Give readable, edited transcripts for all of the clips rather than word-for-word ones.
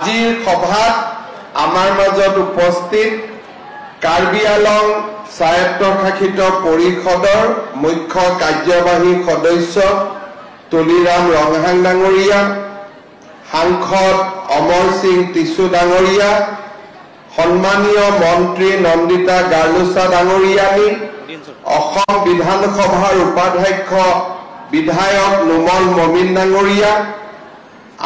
আজিৰ সভাত আমাৰ মাজত উপস্থিত কাৰ্বি আলং স্বায়ত্তশাসিত পৰিষদৰ মুখ্য কাৰ্যবাহী সদস্য তুলিৰাম ৰংহাং ডাঙৰীয়া, সাংসদ অমৰ সিং টিছু ডাঙৰীয়া, সন্মানীয় মন্ত্ৰী নন্দিতা গাৰ্লোচা ডাঙৰীয়ানী, অসম বিধানসভাৰ উপাধ্যক্ষ বিধায়ক নোমল মমিন ডাঙৰীয়া,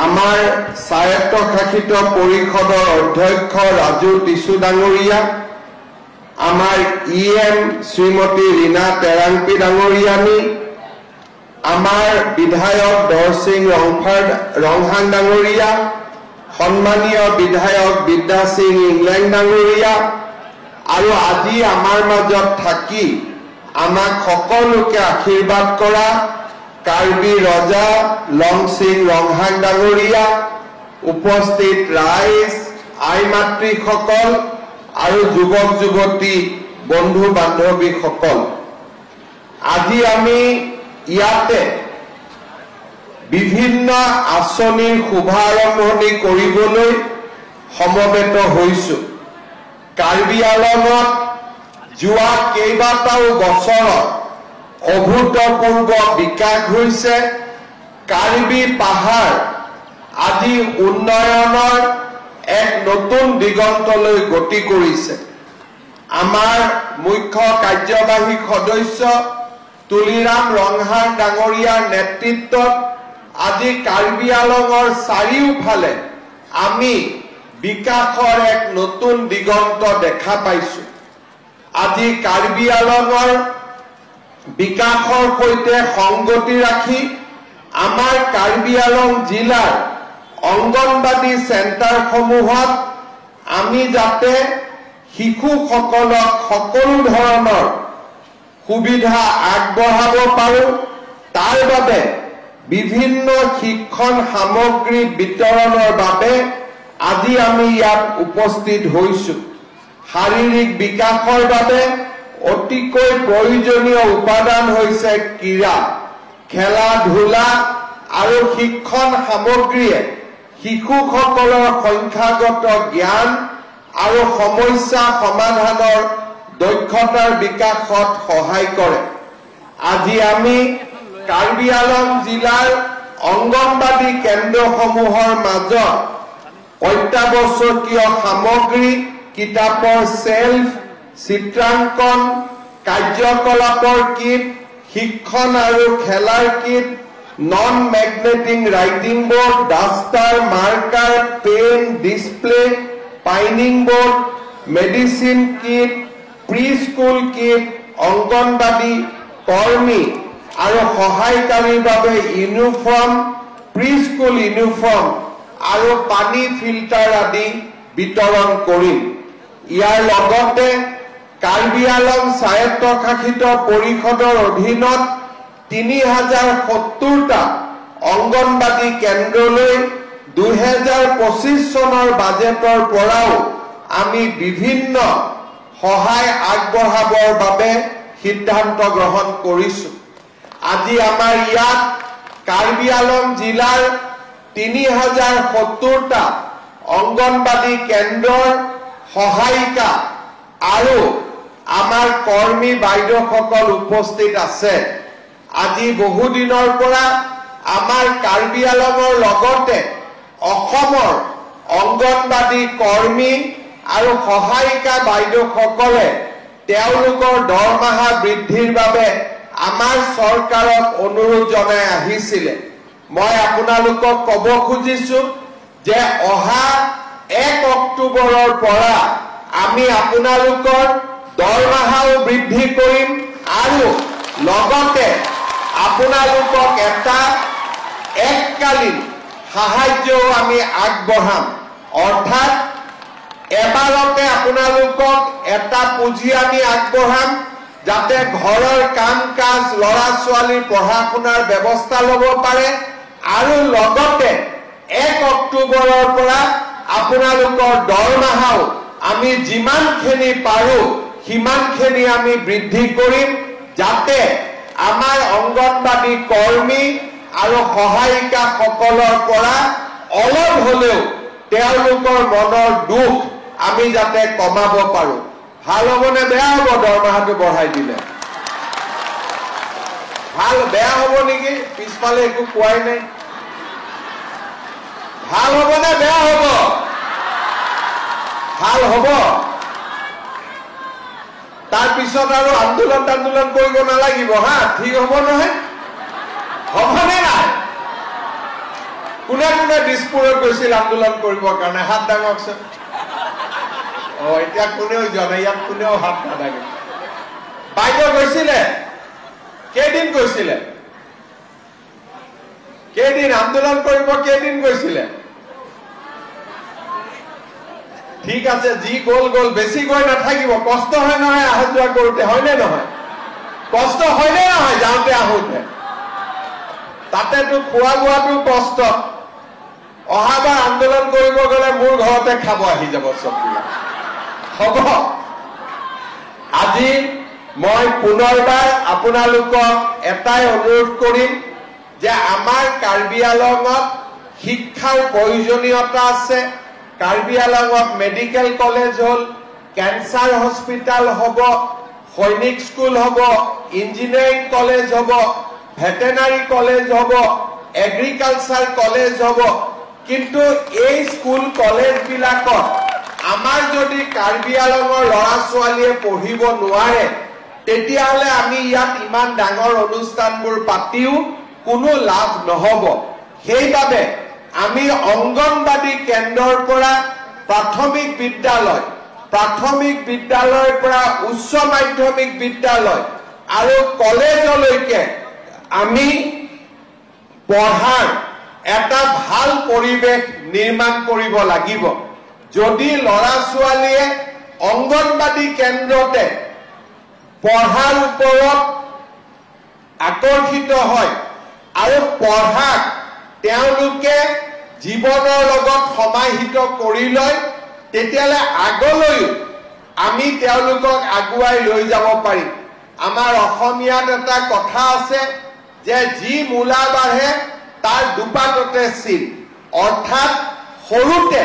আমাৰ স্বায়ত্তশাসিত পৰিষদৰ অধ্যক্ষ ৰাজু টিছু ডাঙৰীয়া, আমাৰ ই এম শ্ৰীমতী ৰীণা তেৰাংপি ডাঙৰীয়ানী, আমাৰ বিধায়ক দৰসিং ৰংহাং ডাঙৰীয়া, সন্মানীয় বিধায়ক বিদ্যা সিং ইংলেং ডাঙৰীয়া, আৰু আজি আমাৰ মাজত থাকি আমাক সকলোকে আশীৰ্বাদ কৰা কাৰ্বি ৰজা লংসিং ৰংহাং ডাঙৰীয়া, উপস্থিত ৰাইজ, আই মাতৃসকল আৰু যুৱক যুৱতী বন্ধু বান্ধৱীসকল, আজি আমি ইয়াতে বিভিন্ন আঁচনিৰ শুভাৰম্ভণি কৰিবলৈ সমবেত হৈছো। কাৰ্বি আলঙত যোৱা কেইবাটাও বছৰত অভূতপূৰ্ব বিকাশ হৈছে। কাৰ্বি পাহাৰ আজি উন্নয়নৰ এক নতুন দিগন্তলৈ গতি কৰিছে। আমাৰ মুখ্য কাৰ্যবাহী সদস্য তুলিৰাম ৰংহাং ডাঙৰীয়াৰ নেতৃত্বত আজি কাৰ্বি আলঙৰ চাৰিওফালে আমি বিকাশৰ এক নতুন দিগন্ত দেখা পাইছো। আজি কাৰ্বি আলঙৰ বিকাশৰ সৈতে সংগতি ৰাখি আমাৰ কাৰ্বি আলং জিলাৰ অংগনবাদী চেণ্টাৰসমূহত আমি যাতে শিশুসকলক সকলো ধৰণৰ সুবিধা আগবঢ়াব পাৰোঁ, তাৰ বাবে বিভিন্ন শিক্ষণ সামগ্ৰী বিতৰণৰ বাবে আজি আমি ইয়াত উপস্থিত হৈছো। শাৰীৰিক বিকাশৰ বাবে অতিকৈ প্ৰয়োজনীয় উপাদান হৈছে ক্ৰীড়া, খেলা ধূলা আৰু শিক্ষণ সামগ্ৰীয়ে শিশুসকলৰ সংখ্যাগত জ্ঞান আৰু সমস্যা সমাধানৰ দক্ষতাৰ বিকাশত সহায় কৰে। আজি আমি কাৰ্বি আলং জিলাৰ অংগনবাদী কেন্দ্ৰসমূহৰ মাজত অত্যাৱশ্যকীয় সামগ্ৰী, কিতাপৰ চেল্ফ, চিত্ৰাংকন, কাৰ্যকলাপৰ কিট, শিক্ষণ আৰু খেলাৰ kit, non magnetic writing board, duster, marker, pen, display, pining board, medicine kit, pre school kit, anganwadi কৰ্মী আৰু সহায়কাৰীৰ বাবে ইউনিফৰ্ম, প্ৰি স্কুল ইউনিফৰ্ম আৰু পানী ফিল্টাৰ আদি বিতৰণ কৰিম। ইয়াৰ লগতে কাৰ্বি আলং স্বায়ত্তশাসিত পৰিষদৰ অধীনত 3070টা অংগনবাদী কেন্দ্ৰলৈ 2025 চনৰ বাজেটৰ পৰাও আমি বিভিন্ন সহায় আগবঢ়াবৰ বাবে সিদ্ধান্ত গ্ৰহণ কৰিছো। আজি আমাৰ ইয়াত কাৰ্বি আলং জিলাৰ 3070টা অংগনবাদী কেন্দ্ৰৰ সহায়িকা আৰু আমাৰ কৰ্মী বাইদেউসকল উপস্থিত আছে। আজি বহুদিনৰ পৰা আমাৰ কাৰ্বি আলঙৰ লগতে অসমৰ অংগনবাদী কৰ্মী আৰু সহায়িকা বাইদেউসকলে তেওঁলোকৰ দৰমহা বৃদ্ধিৰ বাবে আমাৰ চৰকাৰক অনুৰোধ জনাই আহিছিলে। মই আপোনালোকক ক'ব খুজিছো যে অহা 1 অক্টোবৰৰ পৰা আমি আপোনালোকৰ দৰমহাও বৃদ্ধি কৰিম আৰু লগতে আপোনালোকক এটা এককালীন সাহায্যও আমি আগবঢ়াম। অৰ্থাৎ এবাৰতে আপোনালোকক এটা পুঁজি আমি আগবঢ়াম যাতে ঘৰৰ কাম কাজ, ল'ৰা ছোৱালীৰ পঢ়া শুনাৰ ব্যৱস্থা ল'ব পাৰে আৰু লগতে 1 অক্টোবৰৰ পৰা আপোনালোকৰ দৰমহাও আমি যিমানখিনি পাৰোঁ সিমানখিনি আমি বৃদ্ধি কৰিম যাতে আমাৰ অংগনবাদী কৰ্মী আৰু সহায়িকাসকলৰ পৰা অলপ হ'লেও তেওঁলোকৰ মনৰ দুখ আমি যাতে কমাব পাৰোঁ। ভাল হ'ব নে বেয়া হ'ব দৰমহাটো বঢ়াই দিলে? ভাল বেয়া হ'ব নেকি? পিছফালে একো কোৱাই নাই। ভাল হ'ব নে বেয়া হ'ব? ভাল হ'ব। তাৰপিছত আৰু আন্দোলন আন্দোলন কৰিব নালাগিব। হা, ঠিক হ'ব নহয়? হ'বনে নাই? কোনে কোনে দিছপুৰত গৈছিল আন্দোলন কৰিবৰ কাৰণে? হাত ডাঙকচোন। অ, এতিয়া কোনেও যোৱা নাই, ইয়াত কোনেও হাত নাদাঙে। বাইদেউ গৈছিলে? কেইদিন গৈছিলে? কেইদিন আন্দোলন কৰিব কেইদিন গৈছিলে? ঠিক আছে, যি গ'ল গ'ল, বেছি গৈ নাথাকিব। কষ্ট হয় নহয় অহা যোৱা কৰোঁতে, হয়নে নহয়? কষ্ট হয়নে নহয় যাওঁতে আহোঁতে? তাতেতো খোৱা বোৱাটো কষ্ট। অহাবাৰ আন্দোলন কৰিব গ'লে মোৰ ঘৰতে খাব আহি যাব চববিলাক। হ'ব। আজি মই পুনৰবাৰ আপোনালোকক এটাই অনুৰোধ কৰিম যে আমাৰ কাৰ্বি আলঙত শিক্ষাৰ প্ৰয়োজনীয়তা আছে। কাৰ্বি আলঙত মেডিকেল কলেজ হ'ল, কেঞ্চাৰ হস্পিটেল হ'ব, সৈনিক স্কুল হ'ব, ইঞ্জিনিয়াৰিং কলেজ হ'ব, ভেটেনাৰী কলেজ হ'ব, এগ্ৰিকালচাৰ কলেজ হ'ব। কিন্তু এই স্কুল কলেজবিলাকত আমাৰ যদি কাৰ্বি আলঙৰ ল'ৰা ছোৱালীয়ে পঢ়িব নোৱাৰে, তেতিয়াহ'লে আমি ইয়াত ইমান ডাঙৰ অনুষ্ঠানবোৰ পাতিও কোনো লাভ নহ'ব। সেইবাবে আমি অংগনবাদী কেন্দ্ৰৰ পৰা প্ৰাথমিক বিদ্যালয়, প্ৰাথমিক বিদ্যালয়ৰ পৰা উচ্চ মাধ্যমিক বিদ্যালয় আৰু কলেজলৈকে আমি পঢ়াৰ এটা ভাল পৰিৱেশ নিৰ্মাণ কৰিব লাগিব। যদি ল'ৰা ছোৱালীয়ে অংগনবাদী কেন্দ্ৰতে পঢ়াৰ ওপৰত আকৰ্ষিত হয় আৰু পঢ়াক তেওঁলোকে জীৱনৰ লগত সমাহিত কৰি লয়, তেতিয়াহ'লে আগলৈও আমি তেওঁলোকক আগুৱাই লৈ যাব পাৰিম। আমাৰ অসমীয়াত এটা কথা আছে যে যি মূলা বাঢ়ে তাৰ দুপাততে চিন। অৰ্থাৎ সৰুতে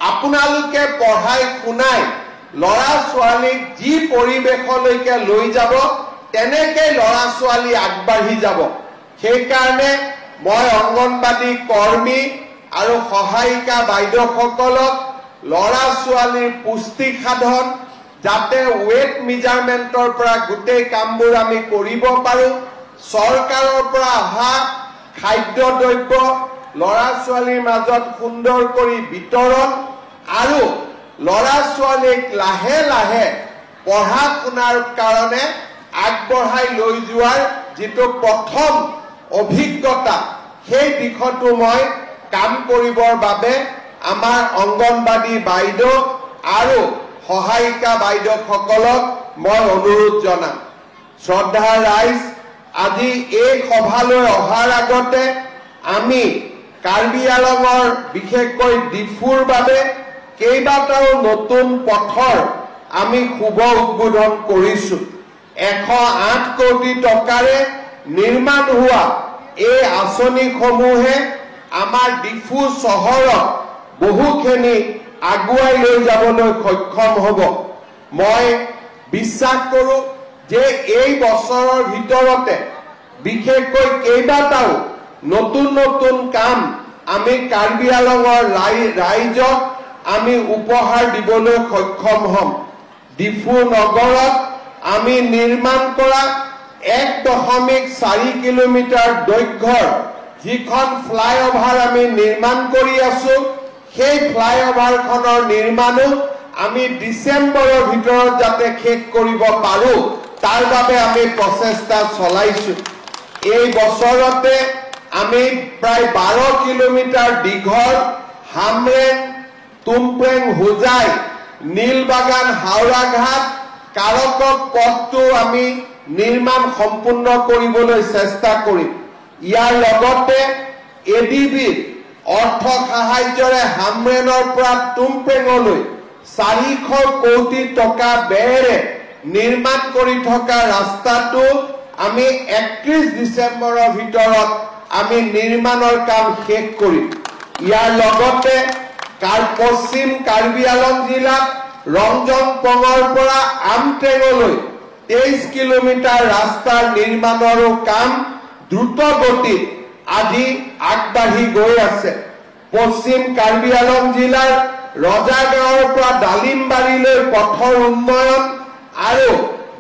আপোনালোকে পঢ়াই শুনাই ল'ৰা ছোৱালীক যি পৰিৱেশলৈকে লৈ যাব, তেনেকে ল'ৰা ছোৱালী আগবাঢ়ি যাব। সেইকাৰণে মই অংগনবাদী কৰ্মী আৰু সহায়িকা বাইদেউসকলক ল'ৰা ছোৱালীৰ পুষ্টি সাধন, যাতে ৱেট মেজাৰমেণ্টৰ পৰা গোটেই কামবোৰ আমি কৰিব পাৰোঁ, চৰকাৰৰ পৰা অহা খাদ্য দ্ৰব্য ল'ৰা ছোৱালীৰ মাজত সুন্দৰ কৰি বিতৰণ আৰু ল'ৰা ছোৱালীক লাহে লাহে পঢ়া শুনাৰ কাৰণে আগবঢ়াই লৈ যোৱাৰ যিটো প্ৰথম অভিজ্ঞতা, সেই দিশতো মই কাম কৰিবৰ বাবে আমাৰ অংগনবাদী বাইদেউ আৰু সহায়িকা বাইদেউসকলক মই অনুৰোধ জনাম। শ্ৰদ্ধাৰ ৰাইজ, আজি এই সভালৈ অহাৰ আগতে আমি কাৰ্বি আলঙৰ বিশেষকৈ ডিফুৰ বাবে কেইবাটাও নতুন পথৰ আমি শুভ উদ্বোধন কৰিছোঁ। 108 কোটি টকাৰে নিৰ্মাণ হোৱা এই আঁচনিসমূহে আমাৰ ডিফু চহৰত বহুখিনি আগুৱাই লৈ যাবলৈ সক্ষম হ'ব। মই বিশ্বাস কৰোঁ যে এই বছৰৰ ভিতৰতে বিশেষকৈ কেইবাটাও নতুন নতুন কাম আমি কাৰ্বি আলঙৰ ৰাইজক আমি উপহাৰ দিবলৈ সক্ষম হ'ম। ডিফু নগৰত আমি নিৰ্মাণ কৰা 1.4 কিলোমিটাৰ দৈৰ্ঘ্যৰ যিখন ফ্লাইঅভাৰ আমি নিৰ্মাণ কৰি আছো, সেই ফ্লাইঅভাৰখনৰ নিৰ্মাণো আমি ডিচেম্বৰৰ ভিতৰত যাতে শেষ কৰিব পাৰোঁ তাৰ বাবে আমি প্ৰচেষ্টা চলাইছোঁ। এই বছৰতে আমি প্ৰায় 12 কিলোমিটাৰ দীঘল হামৰেং, তুমপ্ৰেং, হোজাই, নীলবাগান, হাওৰাঘাট, কাৰকক পথটো আমি নিৰ্মাণ সম্পূৰ্ণ কৰিবলৈ চেষ্টা কৰিম। ইয়াৰ লগতে এ ডি বিৰ অৰ্থ সাহায্যৰে হামৰেনৰ পৰা তুমপ্ৰেঙলৈ 400 কোটি টকা ব্যয়েৰে নিৰ্মাণ কৰি থকা ৰাস্তাটো আমি 31 ডিচেম্বৰৰ ভিতৰত আমি নিৰ্মাণৰ কাম শেষ কৰিম। ইয়াৰ লগতে পশ্চিম কাৰ্বি আলং জিলাত ৰংজংপঙৰ পৰা আমটেঙলৈ 23 কিলোমিটাৰ ৰাস্তাৰ নিৰ্মাণৰো কাম দ্ৰুত গতিত আজি আগবাঢ়ি গৈ আছে। পশ্চিম কাৰ্বি আলং জিলাৰ ৰজাগাঁৱৰ পৰা ডালিমবাৰীলৈ পথৰ উন্নয়ন আৰু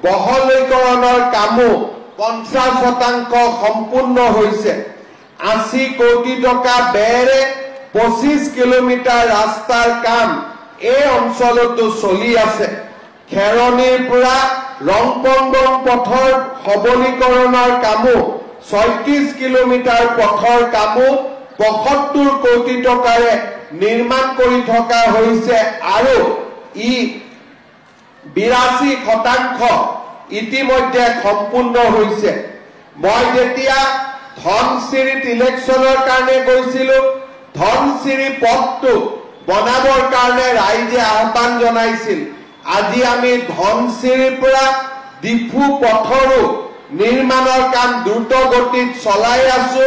বহলীকৰণৰ কামো 50% সম্পূৰ্ণ হৈছে। 80 কোটি টকা ব্যয়েৰে 25 কিলোমিটাৰ ৰাস্তাৰ কাম এই অঞ্চলতো চলি আছে। খেৰণিৰ পৰা ৰংপংবং পথৰ সবলীকৰণৰ কামো 36 কিলোমিটাৰ পথৰ কামো 75 কোটি টকাৰে নিৰ্মাণ কৰি থকা হৈছে আৰু ই 82% ইতিমধ্যে সম্পূৰ্ণ হৈছে। মই যেতিয়া ধনশিৰিত ইলেকশ্যনৰ কাৰণে গৈছিলো, ধনশিৰি পথটো বনাবৰ কাৰণে ৰাইজে আহ্বান জনাইছিল। আজি আমি ধনশিৰিৰ পৰা ডিফু পথৰো নিৰ্মাণৰ কাম দ্ৰুত গতিত চলাই আছো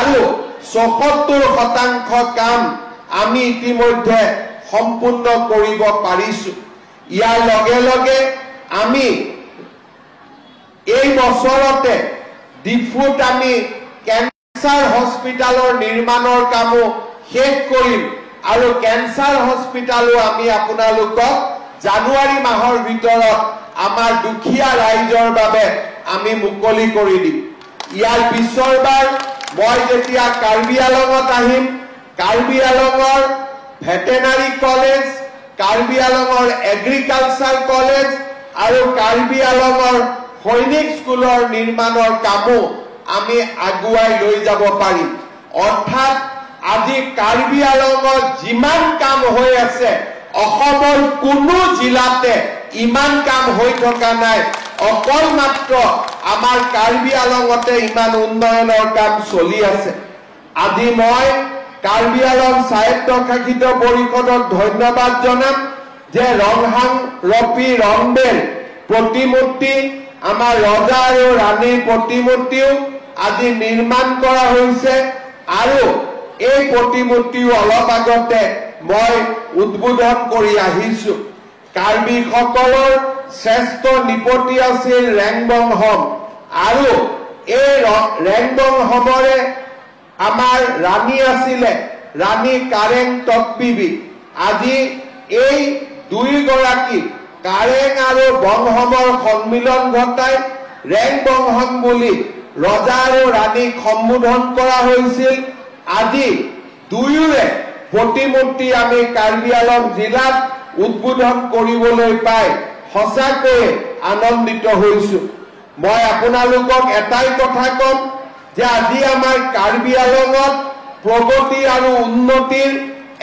আৰু 74% কাম আমি ইতিমধ্যে সম্পূৰ্ণ কৰিব পাৰিছো। ইয়াৰ লগে লগে আমি এই বছৰতে ডিফুত আমি কেঞ্চাৰ হস্পিটালৰ নিৰ্মাণৰ কামো শেষ কৰিম আৰু কেঞ্চাৰ হস্পিটালো আমি আপোনালোকক জানুৱাৰী মাহৰ ভিতৰত আমাৰ দুখীয়া ৰাইজৰ বাবে আমি মুকলি কৰি দিম। ইয়াৰ পিছৰবাৰ মই যেতিয়া কাৰ্বি আলঙত আহিম, কাৰ্বি আলঙৰ ভেটেনাৰী কলেজ, কাৰ্বি আলঙৰ এগ্ৰিকালচাৰ কলেজ আৰু কাৰ্বি আলঙৰ সৈনিক স্কুলৰ নিৰ্মাণৰ কামো আমি আগুৱাই লৈ যাব পাৰিম। অৰ্থাৎ আজি কাৰ্বি আলঙত যিমান কাম হৈ আছে, অসমৰ কোনো জিলাতে ইমান কাম হৈ থকা নাই। অকল মাত্ৰ আমাৰ কাৰ্বি আলঙতে ইমান উন্নয়নৰ কাম চলি আছে। আজি মই কাৰ্বি আলং স্বায়ত্তশাসিত পৰিষদক ধন্যবাদ জনাম যে ৰংহাং ৰপি ৰংবেল প্ৰতিমূৰ্তি, আমাৰ ৰজা আৰু ৰাণীৰ প্ৰতিমূৰ্তিও আজি নিৰ্মাণ কৰা হৈছে আৰু এই প্ৰতিমূৰ্তিও অলপ আগতে মই উদ্বোধন কৰি আহিছো। কাৰ্বিসকলৰ শ্ৰেষ্ঠ নিপতি আছিল ৰেংবংহম আৰু এই ৰেংবংহমৰে আমাৰ ৰাণী আছিলে ৰাণী কাৰেং টকবিবি। আজি এই দুয়োগৰাকী কাৰেং আৰু বংহমৰ সন্মিলন ঘটাই ৰেংবংহম বুলি ৰজা আৰু ৰাণীক সম্বোধন কৰা হৈছিল। আজি দুয়োৰে প্ৰতিমূৰ্তি আমি কাৰ্বি আলং জিলাত উদ্বোধন কৰিবলৈ পাই সঁচাকৈয়ে আনন্দিত হৈছো। মই আপোনালোকক এটাই কথা কম যে আজি আমাৰ কাৰ্বি আলঙত প্ৰগতি আৰু উন্নতিৰ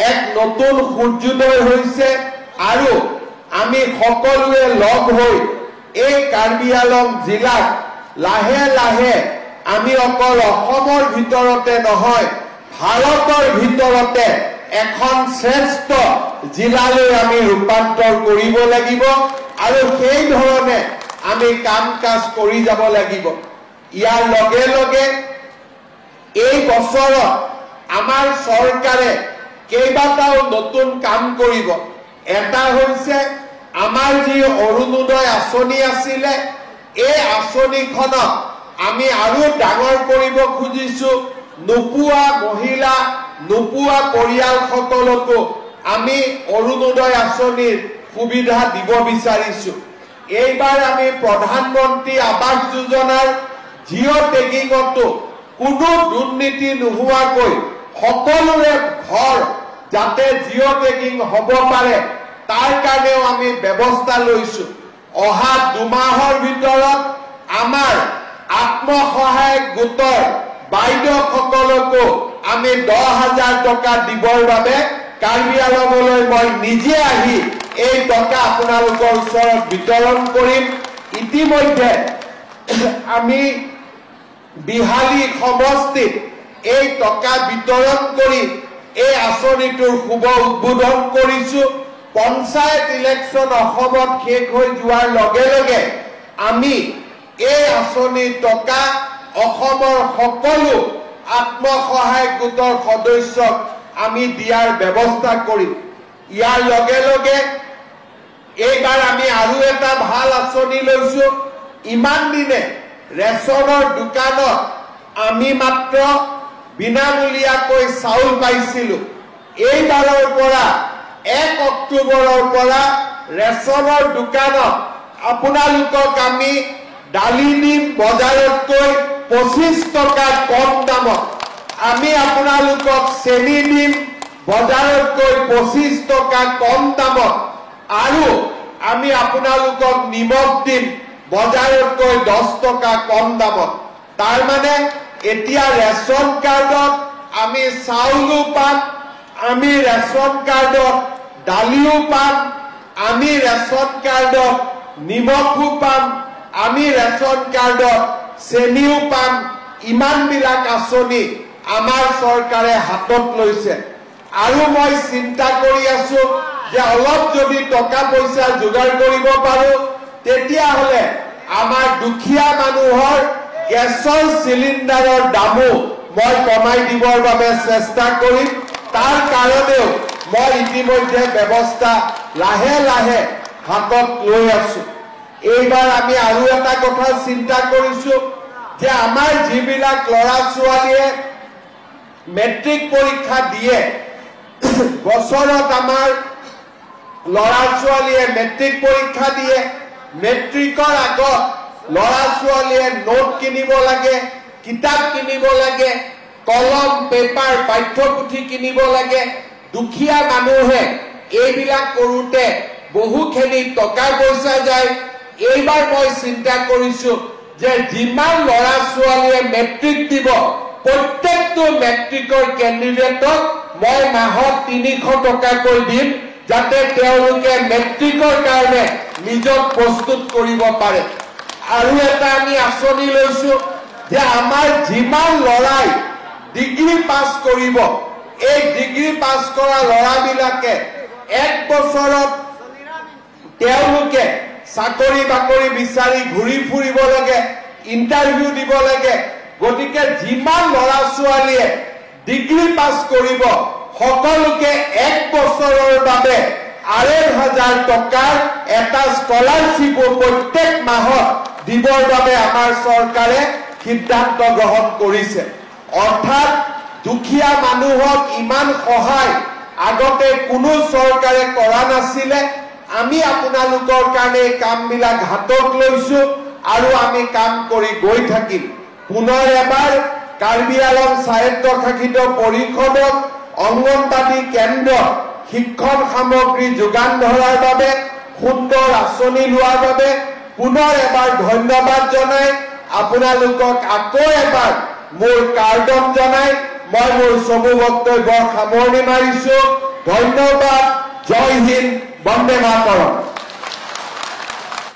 এক নতুন সূৰ্যোদয় হৈছে আৰু আমি সকলোৱে লগ হৈ এই কাৰ্বি আলং জিলাক লাহে লাহে আমি অকল অসমৰ ভিতৰতে নহয়, ভাৰতৰ ভিতৰতে এখন শ্ৰেষ্ঠ জিলালৈ আমি ৰূপান্তৰ কৰিব লাগিব আৰু সেই ধৰণে আমি কাম কাজ কৰি যাব লাগিব। ইয়াৰ লগে লগে এই বছৰত আমাৰ চৰকাৰে কেইবাটাও নতুন কাম কৰিব। এটা হৈছে আমাৰ যি অৰুণোদয় আঁচনি আছিলে, এই আঁচনিখনক আমি আৰু ডাঙৰ কৰিব খুজিছো। নোপোৱা মহিলা, নোপোৱা পৰিয়ালসকলকো আমি অৰুণোদয় আঁচনিৰ সুবিধা দিব বিচাৰিছো। এইবাৰ আমি প্ৰধানমন্ত্ৰী আৱাস যোজনাৰ জিঅ' টেগিঙতো কোনো দুৰ্নীতি নোহোৱাকৈ সকলোৰে ঘৰ যাতে জিঅ' টেগিং হ'ব পাৰে তাৰ কাৰণেও আমি ব্যৱস্থা লৈছো। অহা 2 মাহৰ ভিতৰত আমাৰ আত্মসহায়ক গোটৰ বাইদেউসকলকো আমি 10,000 টকা দিবৰ বাবে কাৰ্বি আলঙলৈ মই নিজে আহি এই টকা আপোনালোকৰ ওচৰত বিতৰণ কৰিম। ইতিমধ্যে আমি বিহালী সমষ্টিত এই টকা বিতৰণ কৰি এই আঁচনিটোৰ শুভ উদ্বোধন কৰিছো। পঞ্চায়ত ইলেকশ্যন অসমত শেষ হৈ যোৱাৰ লগে লগে আমি এই আঁচনিৰ টকা অসমৰ সকলো আত্মসহায়ক গোটৰ সদস্যক আমি দিয়াৰ ব্যৱস্থা কৰিম। ইয়াৰ লগে লগে এইবাৰ আমি আৰু এটা ভাল আঁচনি লৈছো। ইমান দিনে ৰেচনৰ দোকানত আমি মাত্ৰ বিনামূলীয়াকৈ চাউল পাইছিলো। এইবাৰৰ পৰা 1 অক্টোবৰৰ পৰা ৰেচনৰ দোকানত আপোনালোকক আমি দালি দিম বজাৰতকৈ 25 টকা কম দামত, আমি আপোনালোকক চেনি দিম বজাৰতকৈ 25 টকা কম দামত, আৰু আমি আপোনালোকক নিমখ দিম বজাৰতকৈ 10 টকা কম দামত। তাৰ মানে এতিয়া ৰেচন কাৰ্ডত আমি চাউলো পাম, আমি ৰেচন কাৰ্ডত দালিও পাম, আমি ৰেচন কাৰ্ডত নিমখো পাম, আমি ৰেচন কাৰ্ডত চেনিও পাম। ইমানবিলাক আঁচনি আমাৰ চৰকাৰে হাতত লৈছে। আৰু মই চিন্তা কৰি আছো যে অলপ যদি টকা পইচা যোগাৰ কৰিব পাৰো, তেতিয়াহ'লে আমাৰ দুখীয়া মানুহৰ গেছৰ চিলিণ্ডাৰৰ দামো মই কমাই দিবৰ বাবে চেষ্টা কৰিম। তাৰ কাৰণেও মই ইতিমধ্যে ব্যৱস্থা লাহে লাহে হাতত লৈ আছো। এইবাৰ আমি আৰু এটা কথা চিন্তা কৰিছো যে আমাৰ যিবিলাক ল'ৰা ছোৱালীয়ে মেট্ৰিক পৰীক্ষা দিয়ে, বছৰত আমাৰ ল'ৰা ছোৱালীয়ে মেট্ৰিক পৰীক্ষা দিয়ে, মেট্ৰিকৰ আগত ল'ৰা ছোৱালীয়ে নোট কিনিব লাগে, কিতাপ কিনিব লাগে, কলম, পেপাৰ, পাঠ্যপুথি কিনিব লাগে। দুখীয়া মানুহে এইবিলাক কৰোঁতে বহুখিনি টকা পইচা যায়। এইবাৰ মই চিন্তা কৰিছো যে যিমান ল'ৰা ছোৱালীয়ে মেট্ৰিক দিব, প্ৰত্যেকটো মেট্ৰিকৰ কেণ্ডিডেটক মই মাহত 300 টকাকৈ দিম, যাতে তেওঁলোকে মেট্ৰিকৰ কাৰণে নিজক প্ৰস্তুত কৰিব পাৰে। আৰু এটা আমি আঁচনি লৈছো যে আমাৰ যিমান ল'ৰাই ডিগ্ৰী পাছ কৰিব, এই ডিগ্ৰী পাছ কৰা ল'ৰাবিলাকে 1 বছৰত তেওঁলোকে চাকৰি বাকৰি বিচাৰি ঘূৰি ফুৰিব লাগে, ইণ্টাৰভিউ দিব লাগে। গতিকে যিমান ল'ৰা ছোৱালীয়ে ডিগ্ৰী পাছ কৰিব, সকলোকে 1 বছৰৰ বাবে 2500 টকাৰ এটা স্কলাৰশ্বিপো প্ৰত্যেক মাহত দিবৰ বাবে আমাৰ চৰকাৰে সিদ্ধান্ত গ্ৰহণ কৰিছে। অৰ্থাৎ দুখীয়া মানুহক ইমান সহায় আগতে কোনো চৰকাৰে কৰা নাছিলে। আমি আপোনালোকৰ কাৰণে এই কামবিলাক হাতত লৈছো আৰু আমি কাম কৰি গৈ থাকিম। পুনৰ এবাৰ কাৰ্বি আংলং স্বায়ত্তশাসিত পৰিষদক অংগনবাদী কেন্দ্ৰত শিক্ষণ সামগ্ৰী যোগান ধৰাৰ বাবে, সুন্দৰ আঁচনি লোৱাৰ বাবে পুনৰ এবাৰ ধন্যবাদ জনাই আপোনালোকক আকৌ এবাৰ মোৰ কাৰ্ডম জনাই মই মোৰ চমু বক্তব্যৰ সামৰণি মাৰিছো। ধন্যবাদ। জয় হিন্দ, বন্দে মাতৰম।